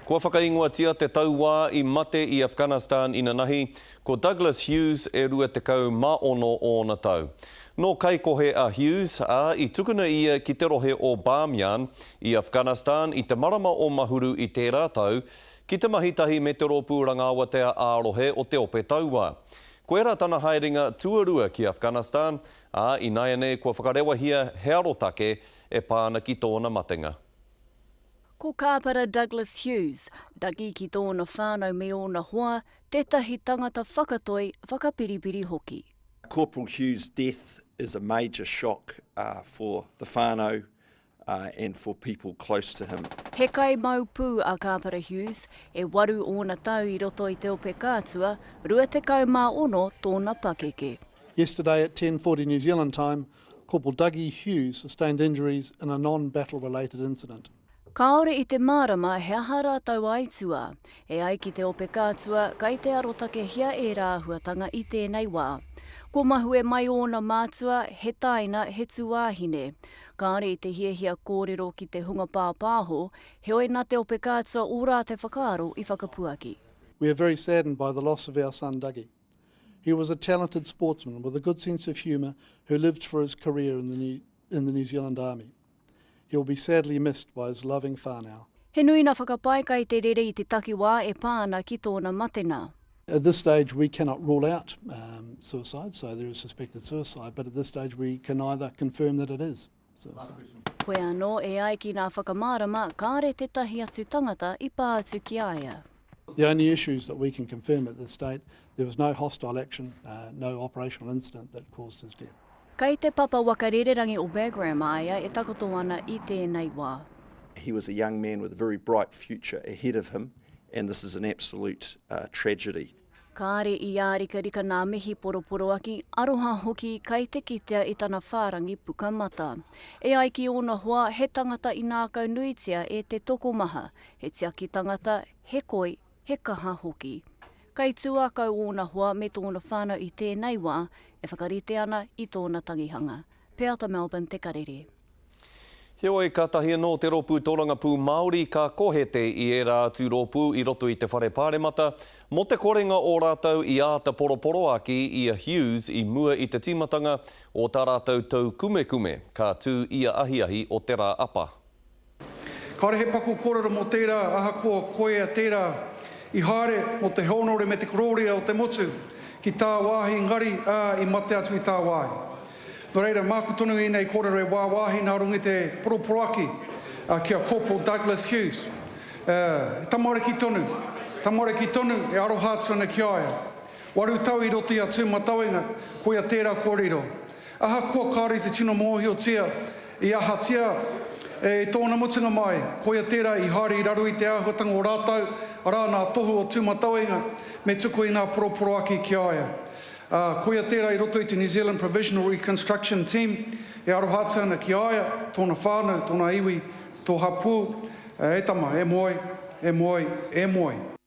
Kua whakaingoatia te tauā i mate i Afghanistan inanahi, ko Douglas Hughes e 26 ōna tau. Nō Kaikohe a Hughes, ā, i tukuna ia ki te rohe o Bamyan i Afghanistan i te marama o Mahuru i tērā tau, ki te mahi tahi me te Rōpū Rangaawatea ā-Rohe o te Ope Tauā. Koirā tana haerenga tuarua ki Afghanistan, ā, ināianei kua whakarewahia he arotake e pā ana ki tōna matenga. Ko Kāpara Douglas Hughes, Dougie ki tōna whānau me ōna hoa, tētahi tangata whakatoi, whakapiripiri hoki. Corporal Hughes' death is a major shock for the whānau and for people close to him. He kaimau pū a Kāpara Hughes, e waru ōna tau i roto i te ope kātua, 26 tōna pakeke. Yesterday at 10:40 New Zealand time, Corporal Dougie Hughes sustained injuries in a non-battle related incident. Kāore i te mārama he aha rātou aituā. E ai ki te Ope Kātua, kai te arotakehia ērā āhuatanga i tēnei wā. Kua mahue mai ōna mātua, he taina, he tūāhine. Kāore i te hiahia kōrero ki te hunga pāpāho, heoi nā te Ope Kātua ō rātou whakaaro i whakapuaki. We are very saddened by the loss of our son Dougie. He was a talented sportsman with a good sense of humour who lived for his career in the New, in the New Zealand Army. He will be sadly missed by his loving whānau. He nui na whakapae kai te rere i te takiwā e pā ana ki tōna matena. At this stage we cannot rule out um, suicide, so there is suspected suicide, but at this stage we can neither confirm that it is suicide. Koe anō, e ai ki nā whakamārama, kāre tētahi atu tangata i pā atu ki a ia. The only issues that we can confirm at this state, there was no hostile action, uh, no operational incident that caused his death. Kei te papa waka rererangi o Bagram a ia e takoto ana i tēnei wā. He was a young man with a very bright future ahead of him and this is an absolute uh, tragedy. Kāre i ārikarika nā mihi poroporoaki, aroha hoki kai te kitea i tana whārangi puka mata. E ai ki ōna hoa, he tangata i nākaunuitia e te tokomaha, he tiaki tangata, he koi, he kaha hoki. Kai tuakau ōna hoa me tōna whānau i tēnei wā e whakarite ana i tōna tangihanga. Peata Melbourne Te Karere. Heoi, kātahi anō te Rōpū Tōrangapū Māori ka kohete i ērā atu rōpū i roto i te Whare Pāremata mō te korenga o rātou i āta poroporoaki i a Hughes i mua i te tīmatanga o tā rātou taukumekume ka tū ia ahiahi o te rā apa. Kāore he paku kōrero mō tērā ahakoa koia tērā i haere mō te hōnore me te korōria o te motu ki tāwāhi engari, ā, i mate atu i tāwāhi. Nō reira, māku tonu ēnei kōrero e wāwāhi nā runga i te poroporoaki ki a Corporal Douglas Hughes. He tamariki tonu, tamariki tonu e aroha atu ana ki a ia. Waru tau i roto i a Tūmatauenga, koia tērā kua riro. Ahakoa kāore i te tino mōhiotia i ahatia e tōna mutunga mai, koia tērā i haere i raro i te āhuatanga o rātou, arā, nā tohu o Tūmatauenga me tuku i ngā poroporoaki ki a ia. Ā, koia tērā i roto i te New Zealand Provisional Reconstruction Team e aroha atu ana ki a ia, tōna whānau, tōna iwi, tō hapū, e tama, e moe, e moe, e moe.